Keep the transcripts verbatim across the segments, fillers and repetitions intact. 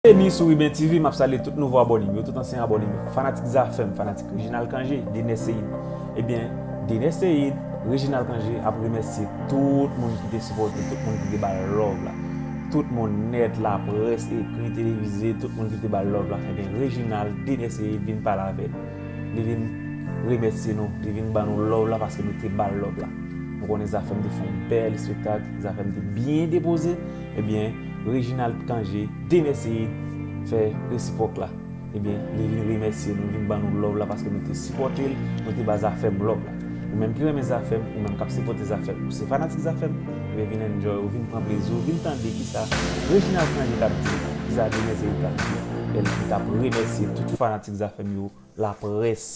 Byenveni sou Riben T V, m ap salye tout nouvo abòne m yo, tout ansyen abòne m yo. Fanatik Zafèm, fanatik Reginald Cangé, Dener Ceïde. Ebyen, Dener Ceïde, Reginald Cangé ap remèsye tout moun ki te sipòte, tout moun ki te ba l love la. Tout moun nèt, laprès, ekri, televize, tout moun ki te ba l love la. Ebyen, Reginald, Dener Ceïde vin pale avè l. Li vin remèsye nou, li vin ban nou love la paske nou te ba l love la. Nou konnen Zafèm te fè yon bèl espektak, Zafèm te byen depoze. Ebyen, Reginald Cangé, Dener Ceïde fè resipwòk la. Ebyen, li vin remèsye nou, vin ban nou love la paske nou te sipòte l, nou te ba Zafèm love la. Ou menm ki renmen Zafèm, ou menm k ap sipòte Zafèm, ou se fanatik Zafèm, ebyen vin enjoy ou, vin pran plezi w, vin tande kisa Reginald Cangé t ap di, kisa Dener Ceïde t ap di, lè li t ap remèsye tout fanatik Zafèm yo, laprès.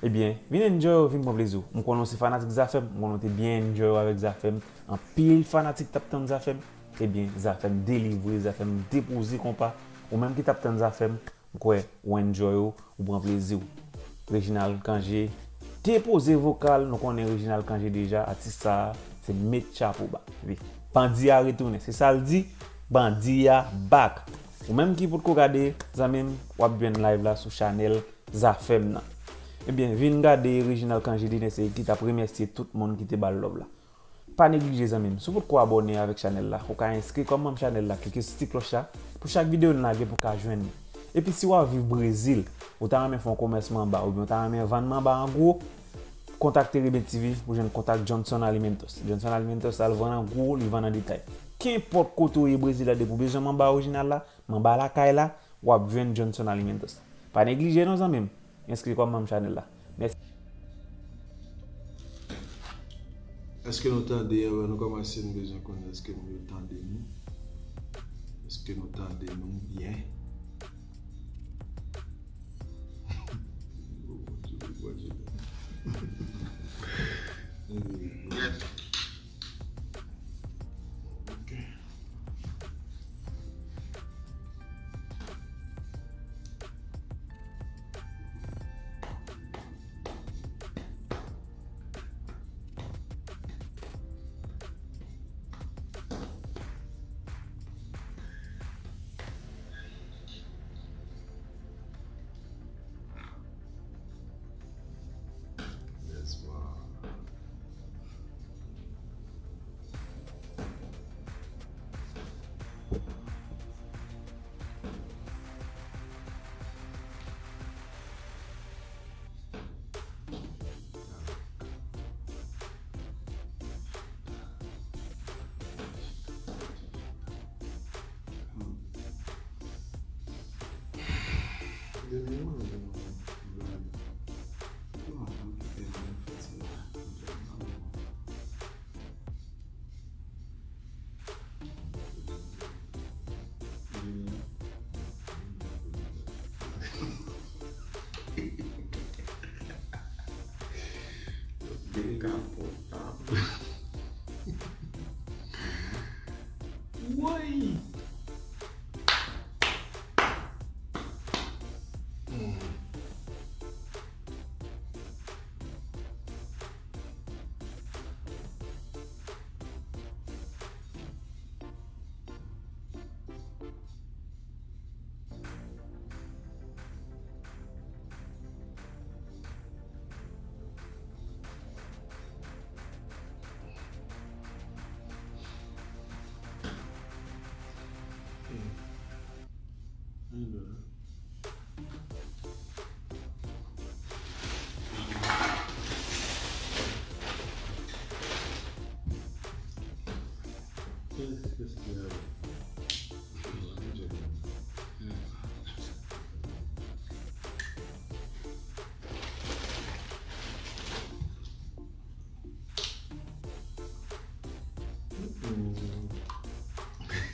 Ebyen, vin enjoy ou, vin pran plezi w. M konnen w se fanatik Zafèm, m konnen w te byen enjoy ou avèk Zafèm. Anpil fanatik t ap tann Zafèm. Ebyen, Zafèm delivre, Zafèm depoze konpa. Ou menm ki t ap tann Zafèm, m kwè ou enjoy ou, ou pran plezi w. Reginald Cangé depoze vokal, nou konnen Reginald Cangé deja, atis sa a, se met chapo ba. Wi. Bandi a retounen, se sa l di, bandi a back. Ou menm ki potko gade, zanmi m, w ap jwenn live la sou chanèl Zafèm nan. Ebyen, vin gade Reginald Cangé Dener Ceïde ki t ap remèsye tout moun ki te ba l love la. Pa neglije zanmi m, si w potko abòne avèk chanèl la, ou ka enskri kòm manm chanèl la, klike sou ti klòch la, pou chak videyo n lage pou w ka jwenn li. Epi si w ap viv Brezil, ou ta renmen fè yon komès manba, oubyen ou ta renmen vann manba an gwo, kontakte Riben T V, ou jwenn kontak Johnson Alimentos. Johnson Alimentos la, l vann an gwo, li vann an detay. Kenpòt kote w ye Brezil la, depi w bezwen manba orijinal la, manba lakay la, w ap jwenn Johnson Alimentos la. Pa neglije non zanmi m, enskri kòm manm chanèl la. Mèsi. Èske nou tande? Anvan nou kòmanse, m bezwen konnen èske moun yo tande nou. Èske nou tande nou byen? Oh, Bondye, Bondye. Yes. Ok. Yes, man. Dekapotable. Woy!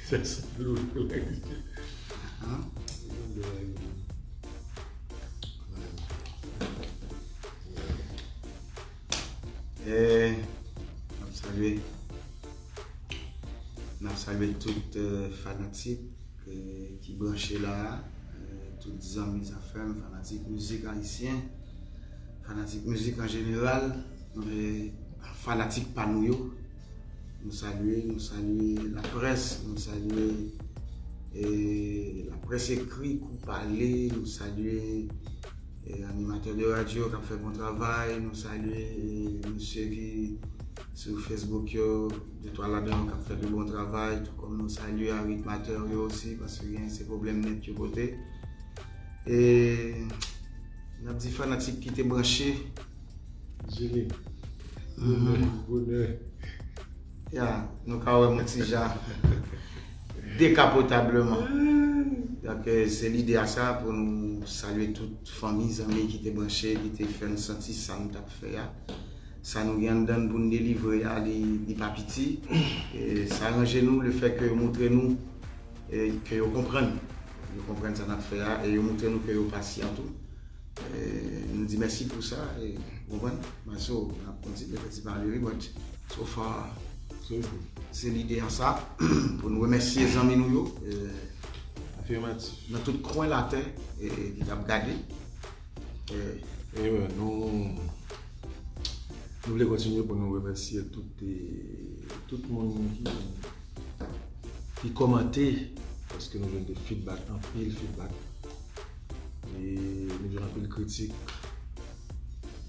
Sa se dlo. Eh, n ap salye, n ap salye tout, eh, fanatik, eh, ki branche la, eh, tout zanmi Zafèm, fanatik mizik ayisyen, fanatik mizik an jeneral, eh, fanatik pa nou yo. Nou salye, nou salye laprès, nou salye, E laprès ekri, kou pale, nou salye e, animatè de radyo k ap fè bon travay, nou salye e, mesye ki sou Facebook yo, de twa ladan yo k ap fè de bon travay, tou kòm nou salye aritmatè yo osi, paske gen se pwoblèm nèt yo pote. E n ap di fanatik ki te branche. Jimmy. Bonè, bonè. Ya, nou ka wè m yon ti jan dekapotableman. Donk, eh, se lide a sa pou nou salye tout fanmi, zanmi ki te branche, ki te fè n santi sa n t ap fè a. Sa nou gen anndan n pou n delivre a, li, li pa piti. E sa ranje nou, lefètke yo montre nou, e ke yo konprann. Yo konprann sa n ap fè a, e yo montre nou ke yo pasyan tou. Eh, nou di mèsi pou sa, e, ou konprann? Maso, n ap kontinye fè ti pale, wi, but so far, se lide a sa, pou nou remèsye zanmi nou yo, eh, afirmatif, nan tout kwen latè, e, ki t ap gade. Eh, e, nou, nou vle kontinye pou nou remèsye tout, e, tout moun ki, ki kòmante, paske nou jwenn de feedback, anpil feedback. E nou jwenn anpil kritik.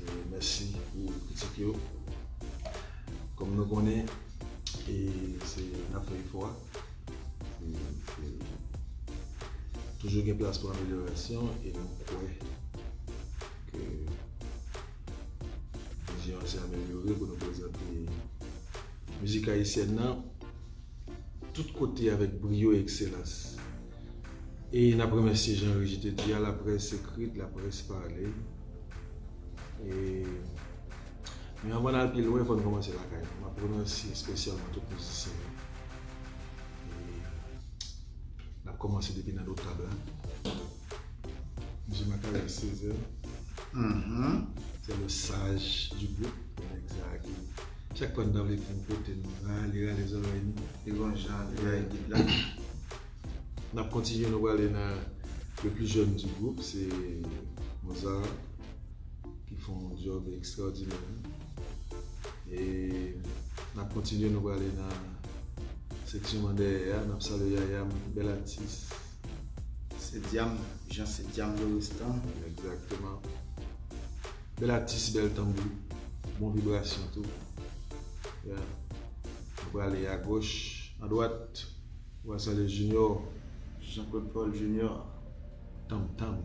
E mèsi pou kritik yo. Kòm nou konnen, e se n ap fè efò a. E, e toujou gen plas pou amelyorasyon e nou kwè ke vizyon an se amelyore pou nou prezante mizik ayisyèn nan tout kote avèk briyo e ekselans. E n ap remèsye jan Regi te di a, laprès ekrit, laprès pale. E, men anvan n al pi lwen, fò n kòmanse lakay nou. M ap remèsye espesyalman tout mizisyen yo. E n ap kòmanse depi nan notab la. Misye Macario Césaire. Mhm. Se le saj du group. Nèg sa a ki, chak fwa n ta vle fè yon kote, nou rale, rale zòrèy nou. Li gon jan li rayi git la. N ap kontinye, nou prale nan le plus jeune du groupe, se Mozart, ki fè yon djòb ekstraòdinè. E n ap kontinye, nou prale nan seksyon an dèyè a, n ap salye Yaya, bèl atis. Se Dyanm, Jean se Dyanm Loristan. Egzakteman. Bèl atis, bèl tanbou, bon vibrasyon tou. Yeah. Nou prale agoch, adwat. Ou a salye Junior. Jean-Claude Paul Junior. Tam Tam.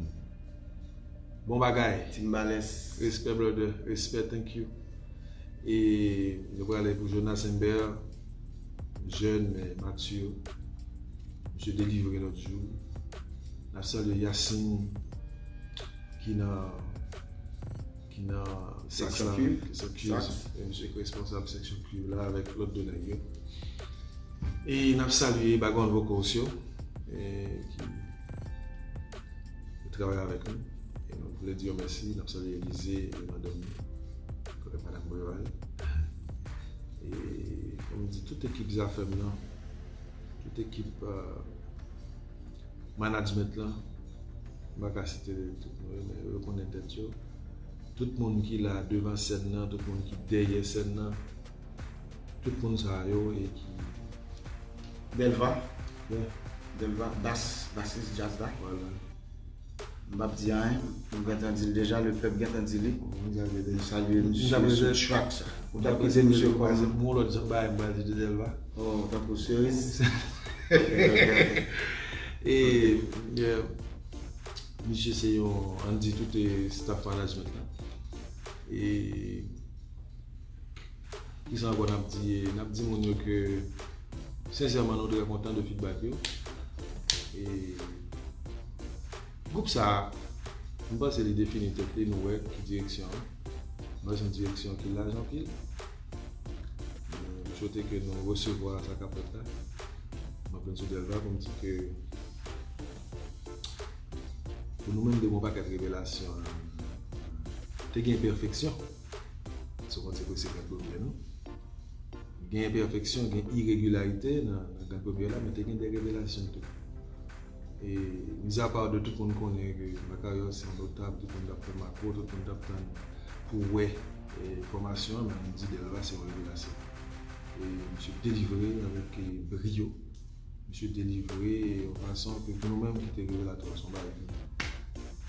Bon bagay. Timbales. Respè, brother. Respè, thank you. E nou prale pou Jonas Imbert, jèn, men matye. Misye delivre lòt jou. N ap salye Yasin, ki nan, ki nan Saks la, seksyon kwiv. Seksyon kwiv. Saks. E misye ki responsab seksyon kwiv la avèk lòt de nèg yo. E n ap salye Background Vocals yo, e ki, ki travay avèk nou. E nou vle di yo mèsi. N ap salye Elize e madanm li, avèk madanm Breval. E, kòm di, tout ekip Zafèm nan, tout ekip, euh, management lan, m pa ka site tout moun yo, men yo konnen tèt yo. Tout moun ki la devan sèn nan, tout moun ki dèyè sèn nan, tout moun sa yo e ki Delva. Yeah. Delva, bas, basis djaz la. Vwala. M p ap di anyen, nou gentan di l deja, lepèp gentan di li. Nou salye misye sou track sa. Ou t ap kite misye kòm yon lòt bagay m pral di de Delva. Oh, tankou seriz. E, yeah, misye se yon, ann di tout, e, staff management la. E kisa ankò n ap di? N ap di moun yo ke, sensèman, nou trè kontan de feedback yo. E gwoup sa a, m panse li defini tèt li, nou wè ki direksyon an. Nou wè se yon direksyon ki laj anpil. M swete ke nou resevwa sa k ap fèt la. M ap vin sou Delva pou m di ke pou nou menm de gon pakèt revelasyon, te gen enpèfeksyon. Sou konn se premye gran premye nou. Gen enpèfeksyon, gen iregilarite nan, nan gran premye la, men te gen de revelasyon tou. E, mizapa de tout moun konnen ke Macario se yon notab, tout moun t ap fè makwo, tout moun t ap tann pou wè, e, fòmasyon an, men nou di Delva se yon revelasyon. E misye delivre avèk, e, briyo. Misye delivre yon fason ke pou nou menm ki te revelatè, se yon bagay ki,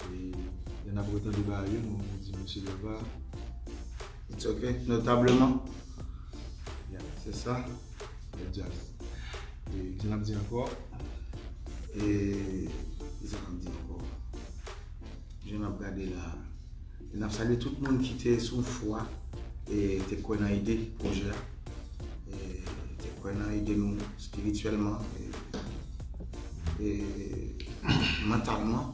e lè n ap retande bagay yo, nou, nou di mesye Delva. It's ok, notableman. Yeah, se sa. Bèl djaz. E ki n ap di ankò? E ki sa n ap di ankò? Jan n ap gade la, e n ap salye tout moun ki te sou fwa e te kwè nan ide pwojè a, e te kwè nan ide nou espirityèlman, e, e mantalman,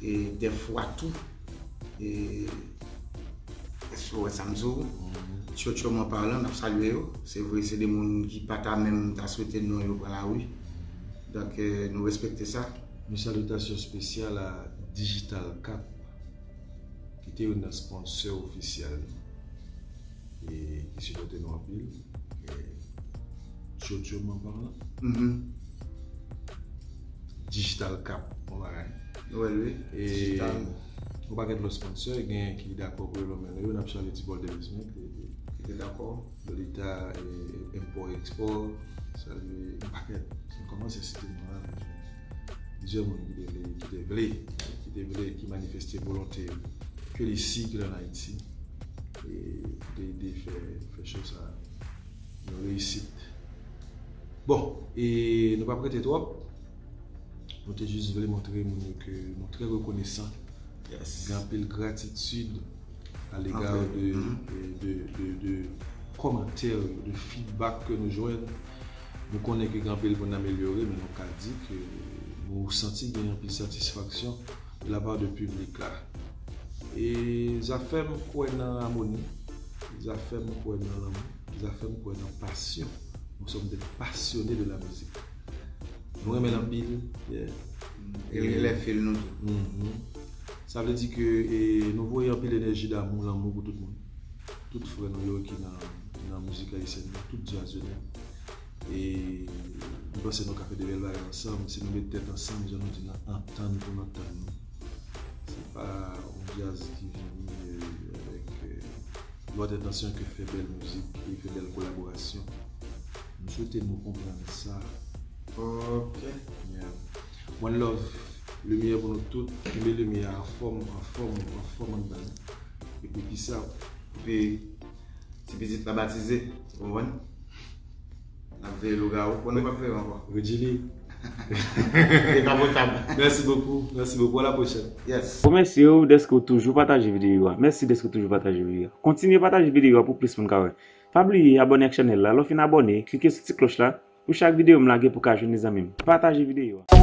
e dèfwa tou. E èske w wè sa m di w? Tchotchòman palan, n ap salye yo. Se vre, se de moun ki pa ta menm ta swete non yo pran lari. Donk, e, nou respekte sa. Yon salitasyon espesyal a Digital Cap, ki te youn nan sponsè ofisyèl nou, e ki sipòte nou anpil. E, tchotchòman palan, Digital Cap, yon bagay. Wè, wi. E yon pakèt lòt sponsè, gen ki dakò pou yo lonmen yo, n ap salye Ti Paul de Bismuth, e, ki te dakò. Lolita, e, Import Export, salye yon pakèt. Si n kòmanse site non la, men plizyè moun ki te vle, ki te vle, ki te vle, ki manifeste volonte yo, ke li sik ann Ayiti, e pou te ede fè, fè cho sa yon reyisit. Bon, e nou p ap rete twòp. Nou te jis vle montre moun yo ke nou trè rekonesan. Gen anpil gratitid à l'égard de, de, de, de, de kòmantè yo, de feedback ke nou jwenn. Nou konnen ke gen anpil pou n amelyore, men nou ka di ke nou santi gen anpil satisfaksyon de la part de piblik la. E zafè m kwè nan amoni, zafè m kwè nan lanmou, zafè m kwè nan pasyon. Nous sommes des passionnés de la musique. Nou renmen l anpil. Yeah. E li lè fil nou tou. Mhm. Sa vle di ke, e, nou voye anpil enèji damou, lanmou pou tout moun. Tout frè nou yo ki nan, nan mizik ayisyèn nan, tout djaz yo menm. E nou panse nou ka fè de bèl bagay ansanm. Si nou met tèt ansanm, jan nou di, n a antann pou n antann nou. Se pa yon djaz ki vini, e, avèk, e, lòt entansyon ke fè bèl mizik e fè bèl kolaborasyon. M swete nou konprann sa. Ok. Yeah. One love. Limyè pou nou tout. Kenbe limyè a anfòm, anfòm, anfòm anndan nou. Epi kisa? Epi ti pitit la batize, ou konprann? N ap veye lougawou. Bon, nou p ap veye ankò. Regili. Dekapotab. Merci beaucoup. Merci beaucoup. À la prochaine. Yes. Remèsye w dèske w toujou pataje videyo a. Mèsi dèske w toujou pataje videyo a. Kontinye pataje videyo a pou plis moun ka wè. Pa bliye abòne ak chanèl la. Lè w fin abòne, klike sou ti klòch la pou chak videyo m lage pou ka jwenn li zanmi m. Pataje videyo a.